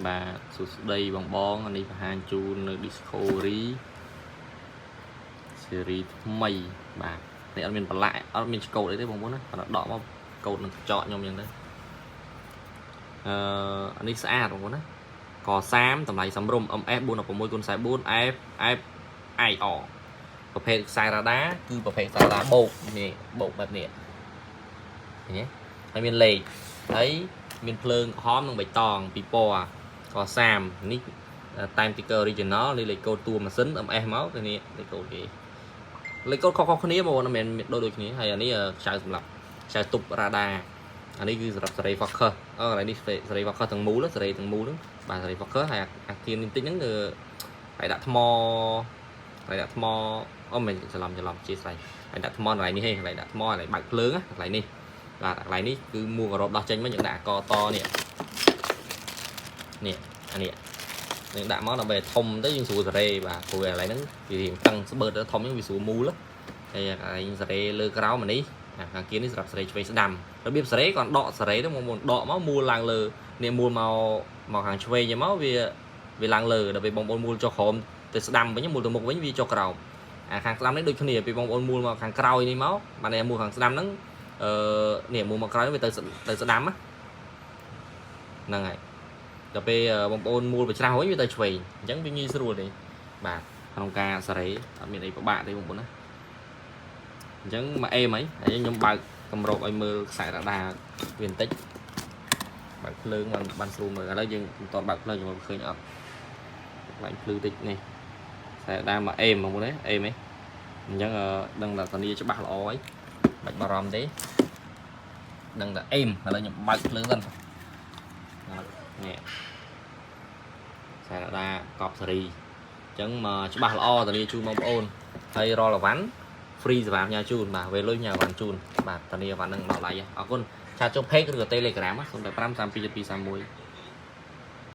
បាទសួស្តីបងបងអានេះបង្ហាញជូននៅ Discovery series ថ្មីបាទនេះអត់មានប្រឡាក់អត់មានឆ្កូតអីទេបងប្អូនណាគាត់ដកមកកូតនឹងកញ្ចក់ខ្ញុំអញ្ចឹងទៅអឺអានេះស្អាតបងប្អូនណាក30តម្លៃសំរុំ MS 416 x44 F F IR ប្រភេទខ្សែរ៉ាដាគឺប្រភេទខ្សែរ៉ាដាបោកនេះបោកបែបនេះឃើញទេហើយមានលេខហើយមានភ្លើងក្រហមនិងបៃតងពីរពណ៌ក30នេះតែម sticker original នេះលេខកូដតួម៉ាស៊ីន MS មកគឺនេះលេខកូដគេលេខកូដខុសៗគ្នាបងប្អូនមិនមែនដូចដូចគ្នាហើយអានេះខ្ចៅសម្រាប់ខ្ចៅទប់រ៉ាដាអានេះគឺសម្រាប់សេរី focus អូកន្លែងនេះសេរី focus ទាំងមូលសេរីទាំងមូលហ្នឹងបាទសេរី focus ហើយអាគៀននេះតិចហ្នឹងគឺហើយដាក់ថ្មហើយដាក់ថ្មអូមិនច្រឡំច្រឡំជាស្រ័យហើយដាក់ថ្មកន្លែងនេះហេកន្លែងដាក់ថ្មកន្លែងបើកភ្លើងណាកន្លែងនេះបាទកន្លែងនេះគឺមួករ៉បដោះចេញមកយើងដាក់អកតនេះនេះអានេះយើងដាក់មកដើម្បីឲ្យធំទៅយើងស្រួលសេរីបាទព្រោះកន្លែងហ្នឹងវារៀងតឹងស្បឺតទៅធំហ្នឹងវាស្រួលមូលហើយកន្លែងសេរីលើក្រោមអានេះអាខាងគៀននេះសម្រាប់សេរីឆ្វេងស្ដាំរបៀបសេរីគាត់ដកសេរីទៅមកមុនដកមកមូលឡើងលើនេះមូលមកមកខាងឆ្វេងទៅមកវាវាឡើងលើដល់ពេលបងប្អូនមូលចុះក្រោមទៅស្ដាំវិញមូលទៅមុខវិញវាចុះក្រោមអាខាងស្ដាំនេះដូចគ្នាពេលបងប្អូនមូលមកខាងក្រោយនេះមកបានតែមូលខាងស្ដាំហ្នឹងអឺនេះមូលមកក្រោយវាទៅទៅស្ដាំហ្នឹងហើយដល់ពេលបងប្អូនមូលប្រច្រាស់វិញវាទៅឆ្វេងអញ្ចឹងវាងាយស្រួលទេបាទក្នុងការសេរីអត់មានអីពិបាកទេបងប្អូនណាអញ្ចឹងមកអេមអីហើយខ្ញុំបើកកម្របឲ្យមើលខ្សែរ៉ាដាវាបន្តិចបើកភ្លើងបានបានស្រួលមើលឥឡូវយើងមិនទាន់បើកភ្លើងយើងមើលឃើញអត់ខ្លាញ់ភ្លឺតិចនេះខ្សែរ៉ាដាមកអេមបងប្អូនណាអេមហ៎អញ្ចឹងដឹងថាធានាច្បាស់ល្អហើយបាច់បារម្ភទេដឹងថាអេមឥឡូវខ្ញុំបើកភ្លើងសិននេះខ្សែរ៉ាដាកប់សេរីអញ្ចឹងមកច្បាស់ល្អធានាជូនបងប្អូនហើយរាល់អីវ៉ាន់ free សេវាផ្ញើជូនបាទវេលុយផ្ញើអីវ៉ាន់ជូនបាទធានាអីវ៉ាន់នឹងដល់ដៃអរគុណ chat ចូល page ឬក៏ Telegram 085 32 31